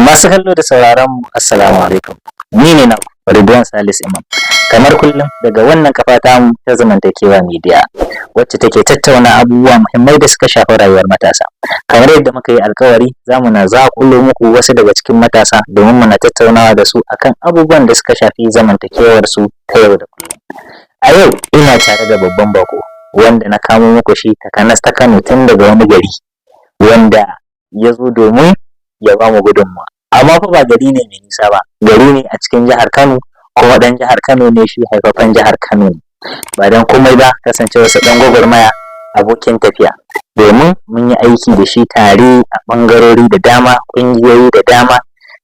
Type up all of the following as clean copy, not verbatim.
Masu kallo da sauraron mu, assalamu alaikum. Ni ne na Ridwan Salis Imam. Kamar kullum daga wannan kafa tamu ta Zamantakewa Media, wacce take tattauna abubuwa muhimmai da suka shafi rayuwar matasa. Kamar yadda muka yi alkawari, za mu na zaƙulo muku wasu daga cikin matasa domin muna tattaunawa da su akan abubuwan da suka shafi zamantakewar su ta yau da kullum. A yau ina tare da babban bako wanda na kamo muku shi takanas ta Kano tun daga wani gari, wanda ya zo domin ya ba mu gudunmawa. Amma fa ba gari ne mai nisa ba, gari ne a cikin jihar Kano, kuma ɗan jihar Kano ne shi, haifaffen jihar Kano ne. Ba don komai ba, kasancewarsa ɗan gwagwarmaya, abokin tafiya. Domin mun yi aiki da shi tare a ɓangarori da dama, ƙungiyoyi da dama,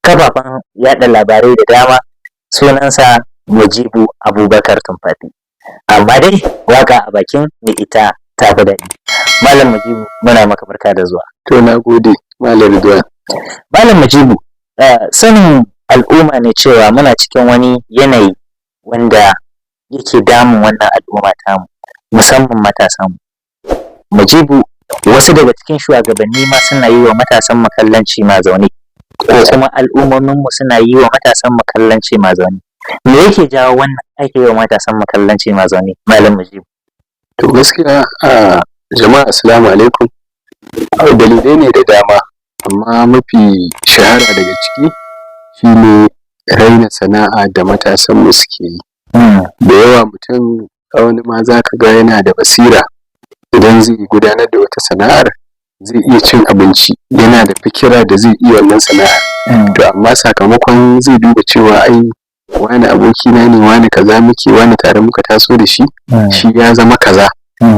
kafafen yaɗa labarai da dama. Sunansa Mujibu Abubakar Tumfafi. Amma dai waƙa a bakin mai ita ta fi daɗi. Malam Mujibu, muna maka barka da zuwa. To, na gode, Malam Ridwan. Malam Mujibu, sanin al'umma ne cewa muna cikin wani yanayi wanda yake damun wannan al'umma tamu, musamman matasanmu. Mujibu, wasu daga cikin shugabanni ma suna yi wa matasan mu kallon cima zaune, ko kuma al'ummominmu suna yi wa matasan mu kallon cima zaune. Me yake jawo wannan ake yi wa matasan mu kallon cima zaune, Malam Mujibu? To, gaskiya a jama'a, assalamu alaikum. Dalilai ne da dama, amma mafi shahara daga ciki shine raina sana'a da matasanmu suke yi. Da yawa mutum, wani ma za ka ga yana da basira, idan zai gudanar da wata sana'ar zai iya cin abinci, yana da fikira da zai iya wannan sana'ar. To, amma sakamakon zai duba cewa ai wani abokina ne, wani kaza muke, wani tare muka taso da shi, shi ya zama kaza.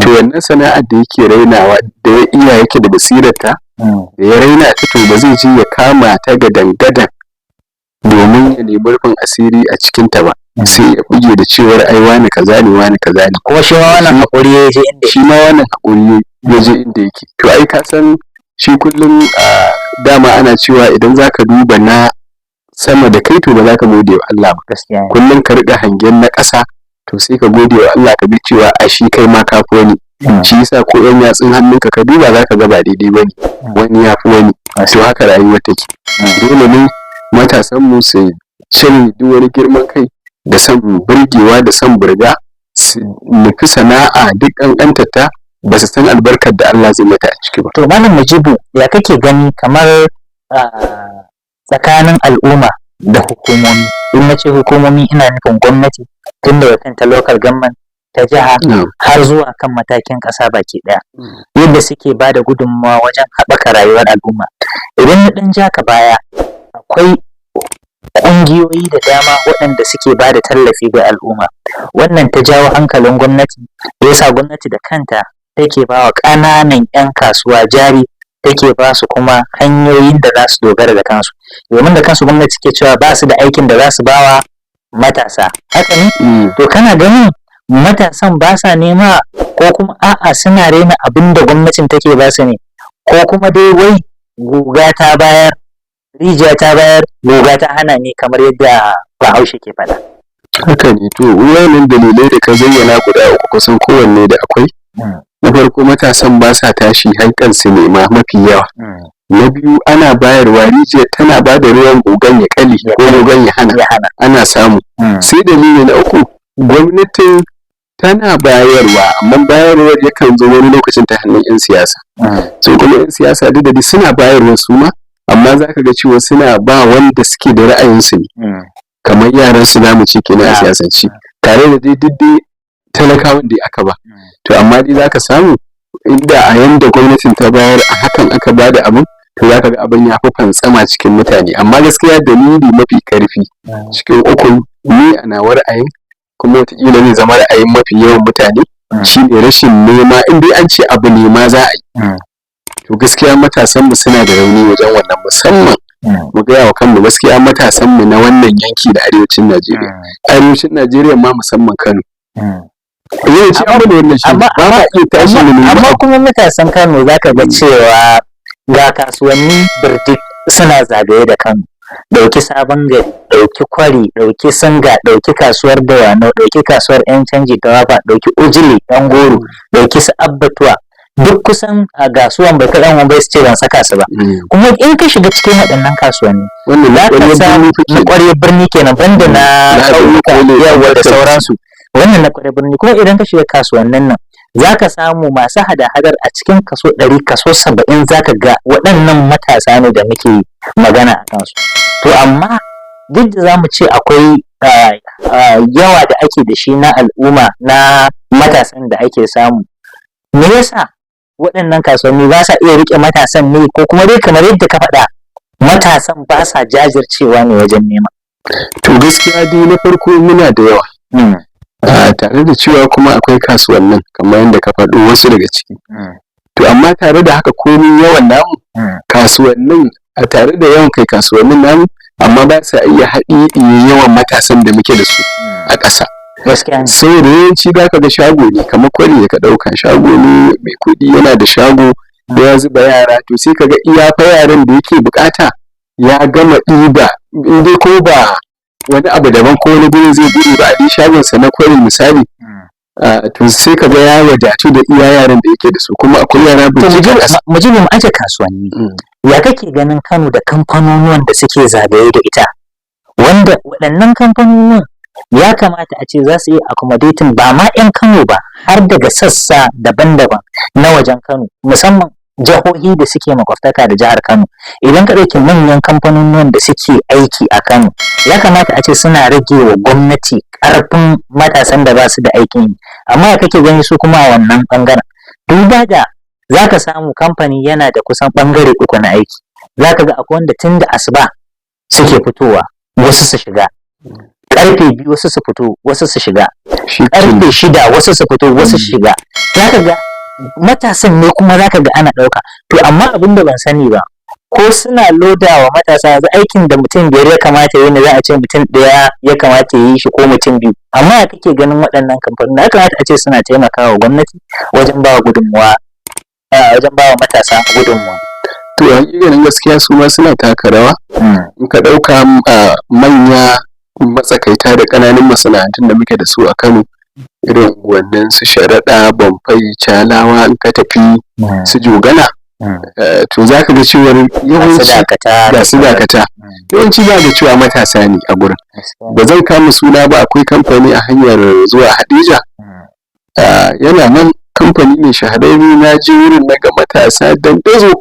To, wannan sana'ar da yake rainawa, da ya iya, yake da basirarta, da ya raina ta, to ba zai je ya kama ta gadan-gadan domin ya nemi rufin asiri a cikinta ba, sai ya buge da cewar ai wani kaza ne, wani kaza ne. Kuma shi ma wannan haƙuri ya je inda Shi ma wannan haƙuri ya je inda yake. To, ai ka san shi kullum a dama ana cewa idan zaka duba na sama da kai, to ba za ka gode wa Allah ba. Gaskiya ne. Kullum ka riƙa hangen na ƙasa, to sai ka gode wa Allah, ka bi cewa a shi kai ma ka fi wani. Shi yasa ko yan yatsun hannunka ka duba, za ka ga ba daidai ba ne, wani ya fi wani. To, haka rayuwar take. Dole ne matasanmu su cire duk wani girman kai da son burgewa da son burga, su nufi sana'a duk ƙanƙantarta, ba su san albarkar da Allah zai mata a ciki ba. To, Malam Mujibu, ya kake gani kamar tsakanin al'umma da hukumomi? In na ce hukumomi, ina nufin gwamnati, tun daga kan ta local government, ta jiha, har zuwa kan matakin ƙasa baki ɗaya. Yadda suke ba da gudunmawa wajen haɓaka rayuwar al'umma. Idan na ɗan ja ka baya, akwai ƙungiyoyi da dama waɗanda suke ba da tallafi ga al'umma. Wannan ta jawo hankalin gwamnati, ya sa gwamnati da kanta take ba wa ƙananan 'yan kasuwa jari, take ba su kuma hanyoyin da za su dogara da kansu. Domin da kansu gwamnati ke cewa ba su da aikin da za su ba wa matasa. Haka ne? To, kana ganin matasan ba sa nema, ko kuma a'a, suna raina abin da gwamnatin take ba su ne, ko kuma dai wai guga ta bayar, rijiya ta bayar, guga ta hana ne, kamar yadda Bahaushe ke faɗa? Haka ne. To, wannan dalilai da ka zayyana guda uku, kusan kowanne da akwai. Na farko, matasan ba sa tashi haikan su nema mafi yawa. Na biyu, ana bayarwa, rijiyar tana ba da ruwan, gugan ya kali ko gugan ya hana. Ya hana. Ana samu. Sai dalili na uku, gwamnatin tana bayarwa, amma bayarwar yakan zo wani lokacin ta hannun 'yan siyasa. Su kuma 'yan siyasa, duk da dai suna bayarwa su ma, amma za ka ga cewa suna ba wanda suke da ra'ayinsu ne, kamar yaran su zamu ce kenan a siyasance, tare da dai duk dai talakawan da aka ba. To, amma dai zaka samu inda a yanda gwamnatin ta bayar, a hakan aka ba da abin, to zaka ga abin ya fi fantsama cikin mutane. Amma gaskiya dalili mafi karfi cikin uku, ni a nawa ra'ayin, kuma wataƙila zai zama ra'ayin mafi yawan mutane, shine rashin nema. In dai an ce abu nema za a yi, to gaskiya matasanmu suna da rauni wajen wannan, musamman mu gaya wa kanmu gaskiya, matasanmu na wannan yanki da arewacin Najeriya, arewacin Najeriya ma musamman Kano, yawanci abu da wannan shi ba ma iya tashi mu nemi. Amma kuma matasan Kano, zaka ga cewa ga kasuwanni birjik suna zagaye da Kano. Ɗauki Sabon Gari, ɗauki Kwari, ɗauki Singa, ɗauki kasuwar Dawanau, ɗauki kasuwar 'yan canji ta Wafa, ɗauki Ujili, ɗan goro, ɗauki su Abbatuwa. Duk kusan a gasuwan bai kaɗan bai su ce ban saka su ba. Kuma in ka shiga cikin waɗannan kasuwanni, wannan za ka ƙwaryar samu birni fa na kenan. ƙwaryar birni kenan, banda na Na ƙauyuka ƙauye, yawa da da sauransu. Wannan na ƙwaryar birni kuma, idan ka shiga kasuwannin nan, za ka samu masu hada-hadar a cikin kaso 100, kaso 70 za ka ga waɗannan matasa ne da muke magana a kansu. To amma duk da za mu ce akwai yawa da ake da shi na al'umma, na matasan da ake samu, me yasa waɗannan kasuwanni ba sa iya riƙe matasan ne? Ko kuma dai kamar yadda ka faɗa, matasan ba sa jajircewa ne wajen nema? To gaskiya dai na farko muna da yawa, tare da cewa kuma akwai kasuwannin kamar yadda ka faɗo wasu daga ciki. To amma tare da haka, komin yawan namu, kasuwannin a tare da yawan kai kasuwannin namu, amma ba sa iya haɗi yawan matasan da muke da su a ƙasa. Gaskiya ne. Saboda yawanci za ka ga shago ne, kamar kwari da ka ɗauka, shago ne, mai kuɗi yana da shago da ya zuba yara. To sai ka ga iya fa yaran da yake bukata ya gama ɗiba, in dai ko ba wani abu daban ko wani gurin zai buɗe ba a dai shagonsa na kwari misali, to sai ka ga ya wadatu da iya yaran da yake da su, kuma akwai yara To mu burjik je a ƙasa. mu je mu aje kasuwanni. Ya kake ganin Kano da kamfanonuwan da suke zagaye da ita, wanda waɗannan kamfanonuwan ya kamata a ce za su iya accommodating ba ma 'yan Kano ba, har daga sassa daban-daban na wajen Kano, musamman jihohi da suke makwabtaka da jihar Kano? Idan ka ɗauki manyan kamfanonuwan da suke aiki a Kano, ya kamata a ce suna rage wa gwamnati ƙarfin matasan da ba su da aikin yi. Amma ya kake gani su kuma a wannan ɓangaren? Duba da za ka samu kamfani yana da kusan ɓangare uku na aiki, za ka ga akwai wanda tun da asuba suke fitowa, wasu su shiga karfe 2, wasu su fito, wasu su shiga Shi karfe 6, wasu su fito, wasu su shiga. Za ka ga matasan ne kuma za ka ga ana ɗauka. To amma abin da ban sani ba, ko suna loda wa matasa yanzu aikin da mutum biyar ya kamata yi ne, za a ce mutum ɗaya ya kamata ya yi shi ko mutum biyu. Amma ya kake ganin waɗannan kamfanin? Ya kamata a ce suna taimakawa gwamnati wajen ba wa gudunmuwa, wajen ba wa matasa gudunmuwa. To hakikanin gaskiya su ma suna taka rawa. In ka ɗauka manya, matsakaita da ƙananan masana'antun da muke da su a Kano, irin unguwannin su Sharaɗa, Bamfai, Calawa, in ka tafi su Jogana, to za ka ga cewar Masu yawanci dakata. Ga su Dakata, yawanci za ga cewa matasa ne a gurin. Ba zan kama suna ba, akwai kamfani a hanyar zuwa Hadija, yana nan, kamfani ne shahararre. Na je wurin na ga matasa dandazo,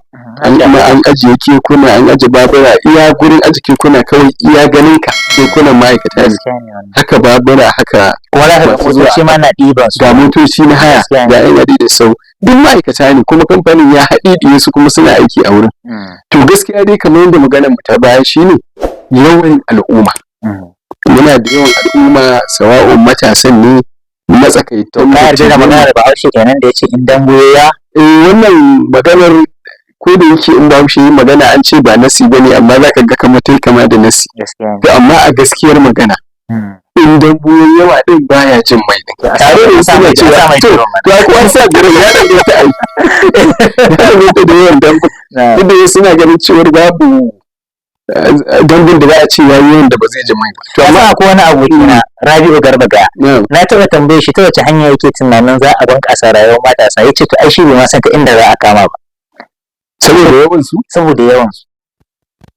an kuma an ajiye kekuna, an ajiye babura, iya gurin ajiye kekuna kawai iya ganin ka kekunan ma'aikata ne. Gaskiya ne wannan. Haka babura, haka Kuma za ka ga masu zuwa motoci ma na ɗiban su. Ga motoci na haya, Gaskiya ne. ga yan adi da sau, duk ma'aikata ne, kuma kamfanin ya haɗe su kuma suna aiki a wurin. To gaskiya dai kamar yadda maganar mu ta baya shine yawan al'umma, muna da yawan al'umma, sawa'un matasan ne, matsakaitan Ka yarda da dattijai ne. maganar Bahaushe kenan da ya ce in dambu ya Eh, wannan maganar, ko da yake in Bahaushe yi magana an ce ba nasi bane, amma za ka ga kamar tai kama da nasi. Gaskiya ne. To amma a gaskiyar magana, in dambu yayi yawa din baya jin mai din. To a Tare da sa suna mai cewa a sa mai to jiro mana. to ko an sa garin, ya danganta ai, ya danganta da yawan dambu. Duk da suna ganin cewar babu dambun da za a ce ya yi yawan da ba zai ji mai ba. To Amma amma akwai wani abokina, Rabi'u Garba Gaya, na taɓa tambaye shi ta wace hanya yake tunanin za a bunƙasa rayuwar matasa. Ya ce to ai shi bai ma san ta inda za a kama ba. Saboda yawan su. Saboda yawan su.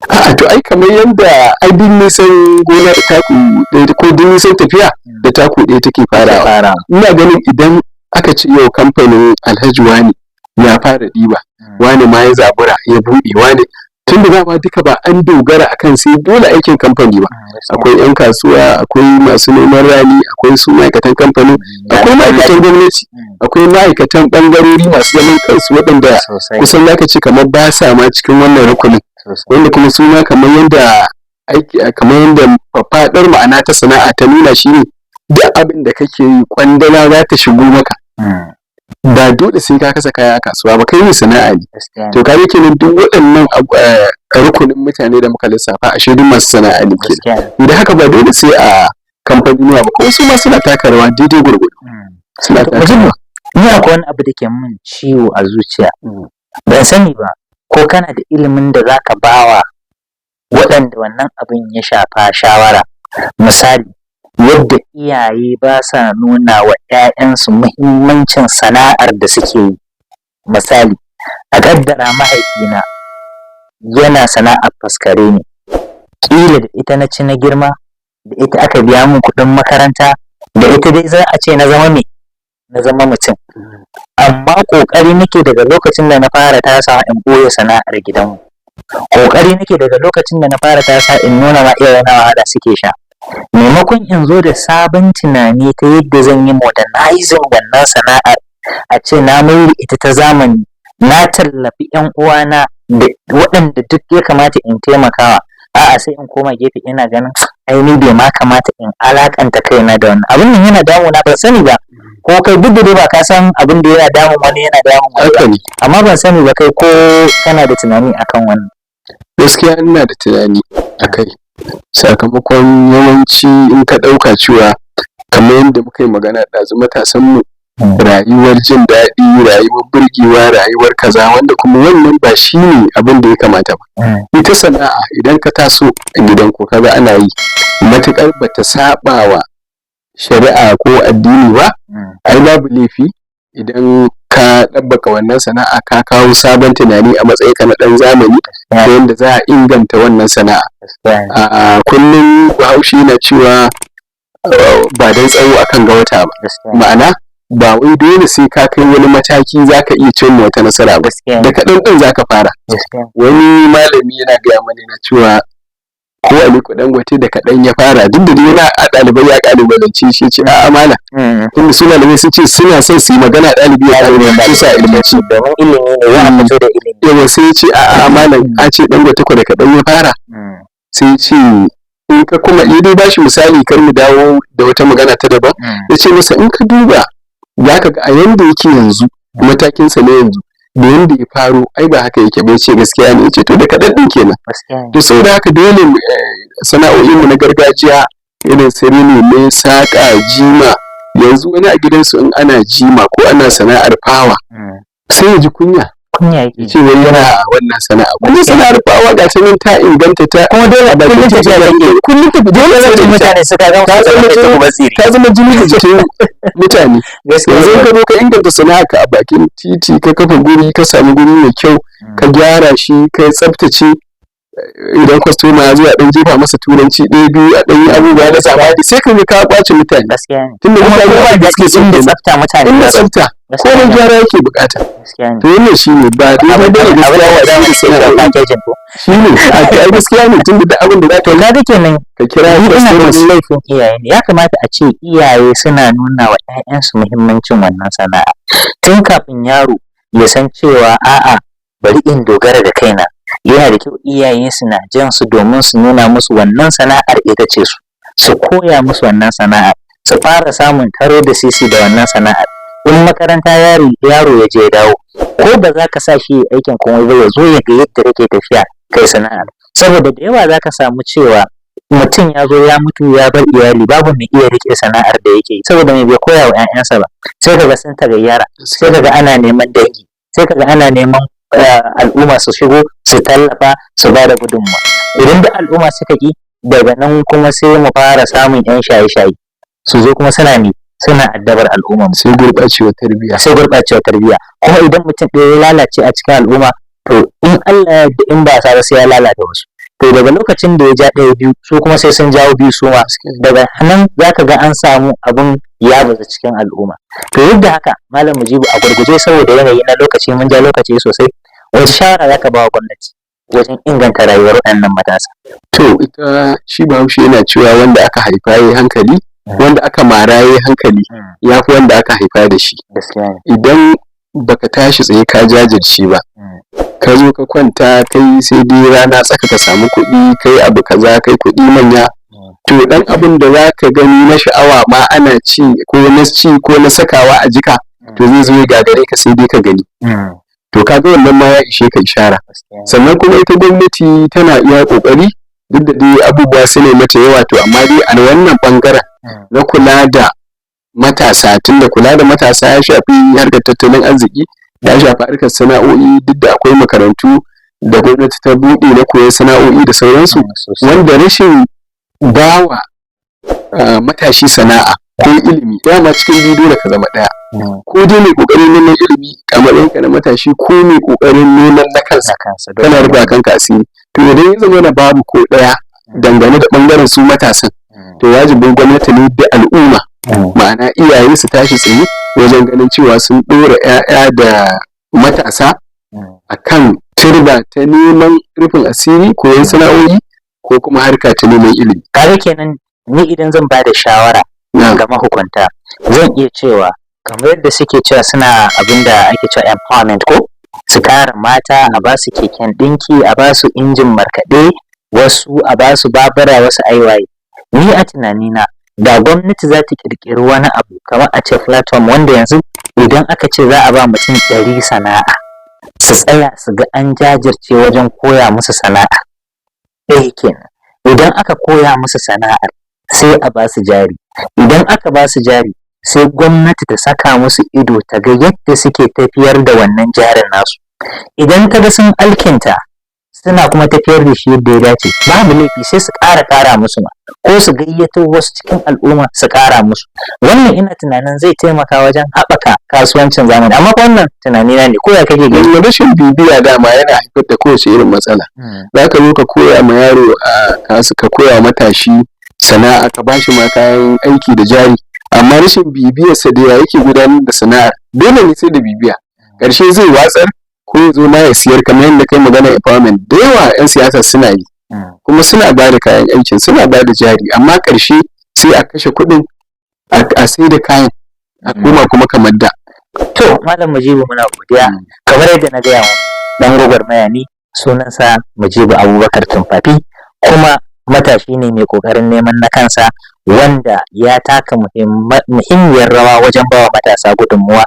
A'a, to ai kamar yadda ai duk nisan gona da taku ɗaya, ko duk nisan tafiya da taku ɗaya take farawa. Fara. Ina ganin idan aka ce yau kamfanin Alhaji Wani ya fara ɗiba, wani ma ya zabura ya buɗe, wani, tun da dama duka ba an dogara akan sai dole aikin kamfani ba. Akwai 'yan kasuwa, akwai masu noman rani, akwai su ma'aikatan kamfani, akwai ma'aikatan gwamnati, akwai ma'aikatan ɓangarori masu zaman kansu, waɗanda kusan zaka ce kamar ba sa ma cikin wannan rukunin, wanda kuma su ma kamar yadda aiki, kamar yadda faɗar ma'ana ta sana'a ta nuna, shine duk abin da kake yi kwandala za ta shigo maka, ba dole sai ka kasa kaya a kasuwa ba, kai ne sana'a ne. To kaga kenan duk waɗannan rukunin mutane da muka lissafa, ashe duk masu sana'a ne kenan. Da haka ba dole sai a kamfanuwa ba, kuma su ma suna taka rawa daidai gwargwado, suna taka rawa. Ni akwai wani abu da ke min ciwo a zuciya. Ban sani ba ko kana da ilimin da zaka bawa waɗanda wannan abin ya shafa shawara. Misali, yadda iyaye ba sa nuna wa 'ya'yansu muhimmancin sana'ar da suke yi. Misali, a kaddara mahaifina yana sana'ar faskare ne, ƙila da ita na ci na girma, da ita aka biya min kuɗin makaranta, da ita dai za a ce na zama me, na zama mutum. Amma ƙoƙari nake daga lokacin da na fara tasawa in ɓoye sana'ar gidanmu. Ƙoƙari nake daga lokacin da na fara tasa in nuna ma iyayena wahala suke sha, maimakon in zo da sabon tunani ta yadda zan yi modernizing wannan sana'ar, a ce na mai ita ta zamani, na tallafi 'yan uwana da waɗanda duk ya kamata in taimakawa. A'a, sai in koma gefe ina ganin ai ni bai ma kamata in alakanta kaina da wannan abin nan. Yana damuna, ban sani ba ko kai, duk da dai ba ka san abin da yana damun wani yana damun wani ba. Haka ne. Amma ban sani ba kai ko kana da tunani akan wannan. Gaskiya ina da tunani a kai, sakamakon yawanci in ka ɗauka cewa, kamar yadda muka yi magana ɗazu, matasanmu rayuwar jin daɗi, rayuwar burgewa, rayuwar kaza, wanda kuma wannan ba shi ne abin da ya kamata ba. Ita sana'a, idan ka taso a gidanku kaga ana yi, matuƙar ba ta saɓa wa shari'a ko addini ba, ai babu laifi idan ka ɗabbaka wannan sana'a, ka kawo sabon tunani a matsayinka na ɗan zamani ta yadda za a inganta wannan sana'a. A kullum Bahaushe yana cewa ba don tsawo akan ga wata ba. Ma'ana, ba wai dole sai ka kai wani mataki za ka iya cimma wata nasara ba. Da kaɗan ɗin za ka fara. Wani malami yana gaya mana, yana cewa ko Aliko Dangote da kaɗan ya fara, duk da dai yana a ɗalibai ya ƙalubalance shi, ce a'a malam, tunda su malamai sun ce suna son su yi magana ɗalibi ya ƙalubalance su a ilmanci. Domin ilimi ne za a fito da ilimi. Yawa, sai ya ce a'a malam, a ce Dangote ko da kaɗan ya fara. Sai ya ce in ka kuma ya dai bashi misali, kar mu dawo da wata magana ta daban, ya ce masa in ka duba za ka ga a yanda yake yanzu, matakinsa na yanzu da yanda ya faro, ai ba haka yake ba. Ya ce gaskiya ne. Ya ce to da kaɗan ɗin kenan. To saboda haka dole sana'o'inmu na gargajiya irin su rini ne, saƙa, jima. Yanzu wani a gidansu in ana jima ko ana sana'ar fawa, sai ya ji kunya. Kunya yake. Ya ce wai yana wannan sana'a, kuma sana'ar fawa ga ta nan ta inganta ta Kuma dole a bakin kullum titi tafiya take. Kullum tafi dole sai da ita. Mutane suka ga Ta zama jini. basiri. Ta zama jini da jikin mutane. Yanzu in ka zo ka inganta sana'a ka a bakin titi, ka kafa guri, ka sami guri mai kyau, ka gyara shi, ka tsaftace, idan kwastoma ya zo a ɗan jefa masa turanci ɗaya biyu, a ɗan yi abubuwa na zamani, sai ka ga ka ƙwace mutane. Gaskiya ne. Tunda Kuma mutane kowa da da suke son inda kenan. tsafta mutane Inda za su tsafta, Gaskiya komai ne. gyara yake bukata. Gaskiya ne. To wannan shine ba daidai bane gaskiya wa da sana'o'i. Packaging ko Shine a gaskiya ne, tunda duk abin da za ka To yi kaga kenan ka kira ni ina ganin customers. laifin iyaye ne. Ya kamata a ce iyaye suna nuna wa 'ya'yansu muhimmancin wannan sana'a tun kafin yaro ya san cewa a'a, bari in dogara da kaina. Yana da kyau iyaye suna jan su domin su nuna musu wannan sana'ar ita ce su, su koya musu wannan sana'ar, su fara samun taro da sisi da wannan sana'ar. In makaranta yaro ya je ya dawo, ko ba za ka sa shi aikin komai ba, ya zo ya ga yadda kake tafiya kai sana'ar. Saboda da yawa za ka samu cewa mutum ya zo ya mutu ya bar iyali, babu mai iya riƙe sana'ar da yake yi, saboda mai bai koya wa 'ya'yansa ba. Sai kaga sun tagayyara, sai kaga ana neman dangi, sai kaga ana neman al'umma su shigo su tallafa, su ba da gudunmawa. Idan duk al'umma suka ki, daga nan kuma sai mu fara samun 'yan shaye-shaye su zo kuma suna ne suna addabar al'umma. Sai gurɓacewar tarbiyya. Sai gurɓacewar tarbiyya. Kuma idan mutum ɗaya ya lalace a cikin al'umma, to in Allah ya yarda, in ba sa ba, sai ya lalata wasu. To daga lokacin da ya ja ɗaya biyu, su kuma sai sun jawo biyu su ma. Daga nan za ka ga an samu abun ya bazu cikin al'umma. To duk da haka, Malam Mujibu, a gurguje saboda yanayi na lokaci, mun ja lokaci sosai, wace shawara za ka ba wa gwamnati wajen inganta rayuwar waɗannan matasa? To ita shi Bahaushe yana cewa wanda aka haifa yayi hankali, wanda aka mara yayi hankali ya fi wanda aka haifa da shi. Gaskiya ne. Idan baka tashi tsaye ka jajirce ba, ka zo ka kwanta kai sai dai rana tsaka ka samu kuɗi, kai abu kaza, kai kuɗi manya, to dan abin da za ka gani na sha'awa ma ana ci, ko na ci ko na sakawa a jika, to zai zo ya gagare ka, sai dai ka gani. To kaga wannan ma ya ishe ka ishara. Sannan kuma ita gwamnati tana iya kokari, duk da dai abubuwa su ne mata yawa, to amma dai a wannan bangaren na kula da matasa, tunda kula da matasa ya shafi harkar tattalin arziki, ya shafi harkar sana'o'i, duk da akwai makarantu da gwamnati ta buɗe na koyon sana'o'i da sauransu, wanda rashin bawa matashi sana'a Ko ilimi, dama cikin biyu dole ka zama ɗaya, ko dai mai ƙoƙarin neman ilimi a matsayinka na matashi, ko mai ƙoƙarin neman na kansa. Na kansa. Kana rufa kanka asiri. To, idan ya zama na babu ko ɗaya dangane da ɓangaren su matasan, to wajibin gwamnati ne da al'umma, ma'ana iyaye, su tashi tsaye wajen ganin cewa sun ɗora 'ya'ya da matasa a kan turba ta neman rufin asiri, koyon sana'o'i, ko kuma harka ta neman ilimi. Kaga kenan ni idan zan ba da shawara ga mahukunta, zan iya cewa kamar yadda suke cewa suna abin da ake cewa empowerment, ko su kara mata, a ba su keken ɗinki, a ba su injin markaɗe, wasu a ba su babura, wasu aiwaye. Ni a tunanina, da gwamnati za ta ƙirƙiri wani abu kamar a ce platform, wanda yanzu idan aka ce za a ba mutum 100 sana'a, su tsaya su ga an jajirce wajen koya musu sana'a. Ɗaya kenan. Idan aka koya musu sana'ar, sai a ba su jari. Idan aka ba su jari, sai gwamnati ta saka musu ido ta ga yadda suke tafiyar da wannan jarin nasu. Idan ta ga sun alkinta, suna kuma tafiyar da shi yadda ya dace, babu laifi sai su ƙara ƙara musu ma, ko su gayyato wasu cikin al'umma su ƙara musu. Wannan ina tunanin zai taimaka wajen haɓaka kasuwancin zamani, amma fa wannan tunanina ne. Ko ya kake gani? Rashin bibiya dama yana haifar da kowace irin matsala. Za ka zo ka koya ma yaro a kasu, ka koya wa matashi sana'a, ka bashi ma kayan aiki da jari, amma rashin bibiyarsa da ya yake gudanar da sana'ar, dole ne sai da bibiya, ƙarshe zai watsar ko ya zo ma ya siyar. Kamar yadda kai magana empowerment, da yawa 'yan siyasa suna yi, kuma suna ba da kayan aikin, suna ba da jari, amma ƙarshe sai a kashe kuɗin, a sai da kayan, a koma kuma kamar da. To, Malam Mujibu, muna godiya. Kamar yadda na gaya wa, dan gwagwarmaya ne, sunansa Mujibu Abubakar Tumfafi, kuma matashi ne mai kokarin neman na kansa, wanda ya taka muhimmiyar rawa wajen bawa matasa gudunmuwa.